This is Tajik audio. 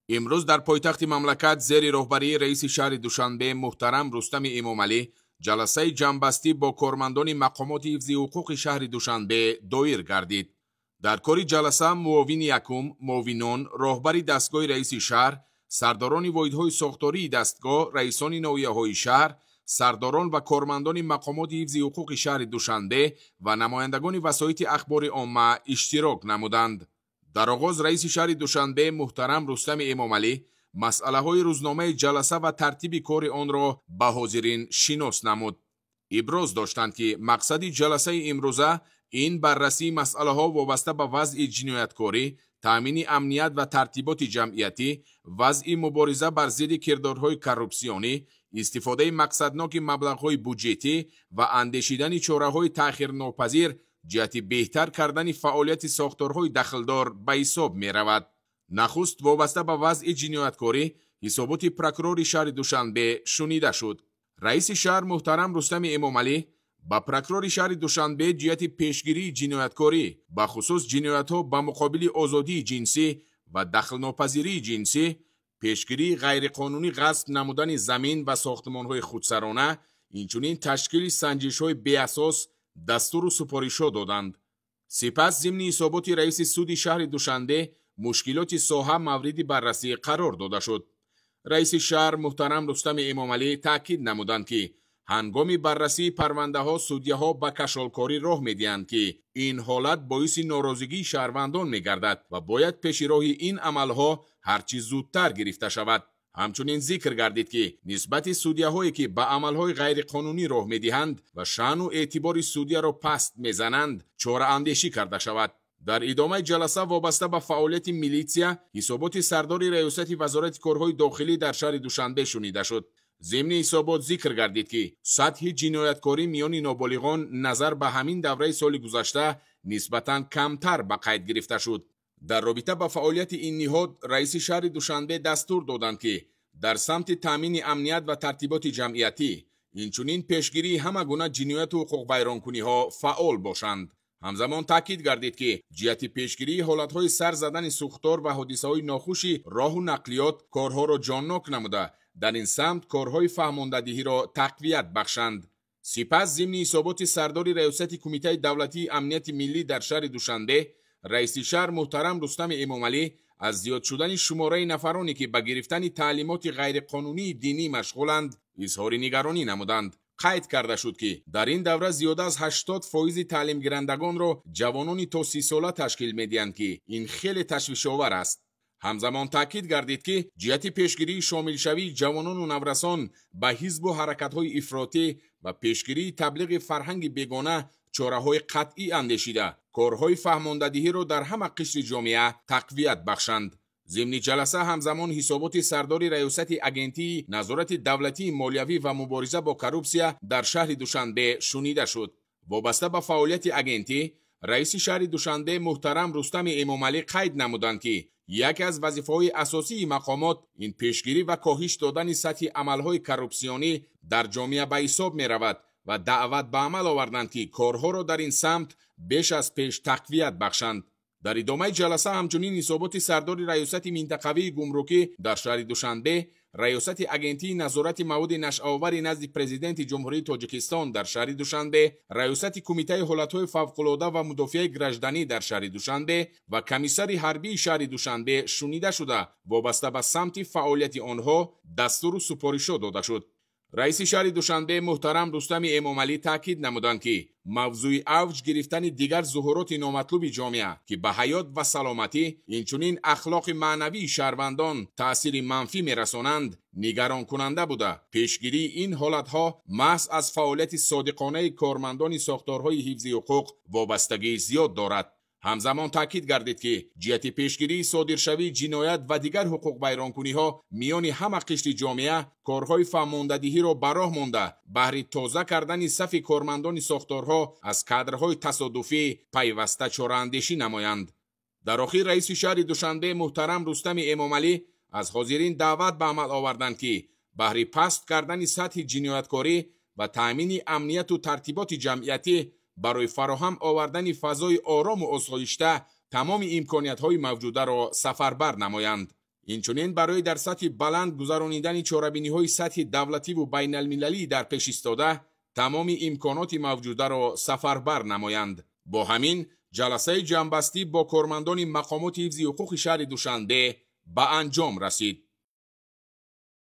Имрӯз дар пойтахти мамлакат зери роҳбарии раиси шаҳри Душанбе муҳтарам Рустами Эмомалӣ ҷаласаи ҷамъбастӣ бо кормандони мақомоти ҳифзи ҳуқуқи шаҳри Душанбе доир гардид. Дар кори ҷаласа муовини якум, муовинон, роҳбари дастгоҳи раиси шаҳр, сардорони воҳидҳои сохтории дастгоҳ, раисони ноҳияҳои шаҳр, сардорон ва кормандони мақомоти ҳифзи ҳуқуқи шаҳри Душанбе ва намояндагони васоити ахбори омма иштирок намуданд. Дар оғоз раиси шаҳри Душанбе муҳтарам Рустами Эмомалӣ масъалаҳои рӯзномаи ҷаласа ва тартиби кори онро ба ҳозирин шинос намуд. Иброз доштанд, ки мақсади ҷаласаи имрӯза ин баррасии масъалаҳо вобаста ба вазъи ҷинояткорӣ, таъмини амният ва тартиботи ҷамъиятӣ, вазъи мубориза бар зидди кирдорҳои коррупсионӣ, истифодаи мақсадноки маблағҳои буҷетӣ ва андешидани чораҳои таъхирнопазир ҷиҳати беҳтар кардани фаъолияти сохторҳои дахлдор ба ҳисоб меравад. Нахуст вобаста ба вазъи ҷинояткорӣ ҳисоботи прокурори шаҳри Душанбе шунида шуд. Раиси шаҳр муҳтарам Рустами Эмомалӣ ба прокурори шаҳри Душанбе ҷиҳати пешгирии ҷинояткорӣ, бахусус ҷиноятҳо ба муқобили озодии ҷинсӣ ва дахлнопазирии ҷинсӣ, пешгирии ғайриқонунӣ ғасб намудани замин ва сохтмонҳои худсарона, инчунин ташкили санҷишҳои беасос дастуру супоришҳо доданд. Сипас зимни ҳисоботи раиси суди шаҳри Душанбе мушкилоти соҳа мавриди баррасӣ қарор дода шуд. Раиси шаҳр муҳтарам Рустами Эмомалӣ таъкид намуданд, ки ҳангоми баррасии парвандаҳо судяҳо ба кашолкорӣ роҳ медиҳанд, ки ин ҳолат боиси норозигии шаҳрвандон мегардад ва бояд пеши роҳи ин амалҳо ҳарчи зудтар гирифта шавад. Ҳамчунин зикр гардид, ки нисбати судяҳое, ки ба амалҳои ғайриқонунӣ роҳ медиҳанд ва шаъну эътибори судяро паст мезананд, чораандешӣ карда шавад. Дар идомаи ҷаласа вобаста ба фаъолияти милитсия ҳисоботи сардори раёсати вазорати корҳои дохилӣ дар шаҳри Душанбе шунида шуд. Зимни ҳисобот зикр гардид, ки сатҳи ҷинояткорӣ миёни ноболиғон назар ба ҳамин давраи соли гузашта нисбатан камтар ба қайд гирифта шуд. Дар робита ба фаъолияти ин ниҳод раиси шаҳри Душанбе дастур доданд, ки дар самти таъмини амният ва тартиботи ҷамъиятӣ, инчунин пешгирии ҳама гуна ҷинояту ҳуқуқвайронкуниҳо фаъол бошанд. Ҳамзамон таъкид гардид, ки ҷиҳати пешгирии ҳолатҳои сар задани сӯхтор ва ҳодисаҳои нохуши роҳу нақлиёт корҳоро ҷоннок намуда, дар ин самт корҳои фаҳмондадиҳиро тақвият бахшанд. Сипас зимни ҳисоботи сардори раёсати Кумитаи давлатии амнияти миллӣ дар шаҳри Душанбе раиси шаҳр муҳтарам Рустами Эмомалӣ аз зиёд шудани шумораи нафароне, ки ба гирифтани таълимоти ғайриқонунии динӣ машғуланд, изҳори нигаронӣ намуданд. Қайд карда шуд, ки дар ин давра зиёда аз 80% таълимгирандагонро ҷавонони то 30 сола ташкил медиҳанд, ки ин хеле ташвишовар аст. Ҳамзамон таъкид гардид, ки ҷиҳати пешгирии шомилшавии ҷавонону наврасон ба ҳизбу ҳаракатҳои ифротӣ ва пешгирии таблиғи фарҳанги бегона чораҳои қатъӣ андешида, корҳои фаҳмондадиҳиро дар ҳама қишри ҷомеа тақвият бахшанд. Зимни ҷаласа ҳамзамон ҳисоботи сардори раёсати Агентии назорати давлатии молиявӣ ва мубориза бо коррупсия дар шаҳри Душанбе шунида шуд. Вобаста ба фаъолияти агентӣ раиси шаҳри Душанбе муҳтарам Рустами Эмомалӣ қайд намуданд, ки яке аз вазифаҳои асосии мақомот ин пешгирӣ ва коҳиш додани сатҳи амалҳои коррупсионӣ дар ҷомеа ба ҳисоб меравад ва даъват ба амал оварданд, ки корҳоро дар ин самт беш аз пеш тақвият бахшанд. Дар идомаи ҷаласа ҳамчунин ҳисоботи сардори раёсати минтақавии гумрукӣ дар шаҳри Душанбе, раёсати Агентии назорати маводи нашъаовари назди Президенти Ҷумҳурии Тоҷикистон дар шаҳри Душанбе, раёсати Кумитаи ҳолатҳои фавқулода ва мудофиаи гражданӣ дар шаҳри Душанбе ва комиссари ҳарбии шаҳри Душанбе шунида шуда, вобаста ба самти фаъолияти онҳо дастуру супоришҳо дода шуд. Раиси шаҳри Душанбе муҳтарам Рустами Эмомалӣ таъкид намуданд, ки мавзӯи авҷ гирифтани дигар зуҳуроти номатлуби ҷомеа, ки ба ҳаёт ва саломатӣ, инчунин ахлоқи маънавии шаҳрвандон таъсири манфӣ мерасонанд, нигаронкунанда буда, пешгирии ин ҳолатҳо маҳз аз фаъолияти содиқонаи кормандони сохторҳои ҳифзи ҳуқуқ вобастагии зиёд дорад. Ҳамзамон таъкид гардид, ки ҷиҳати пешгирии содиршавии ҷиноят ва дигар ҳуқуқвайронкуниҳо миёни ҳама қишри ҷомеа корҳои фаҳмондадиҳиро ба роҳ монда, баҳри тоза кардани сафи кормандони сохторҳо аз кадрҳои тасодуфӣ пайваста чораандешӣ намоянд. Дар охир раиси шаҳри Душанбе муҳтарам Рустами Эмомалӣ аз ҳозирин даъват ба амал оварданд, ки баҳри паст кардани сатҳи ҷинояткорӣ ва таъмини амнияту тартиботи ҷамъиятӣ, барои фароҳам овардани фазои орому осоишта тамоми имкониятҳои мавҷударо сафарбар намоянд. Инчунин барои дар сатҳи баланд гузаронидани чорабиниҳои сатҳи давлативу байналмилалӣ дар пеш истода тамоми имконоти мавҷударо сафарбар намоянд. Бо ҳамин ҷаласаи ҷамъбастӣ бо кормандони мақомоти ҳифзи ҳуқуқи шаҳри Душанбе ба анҷом расид.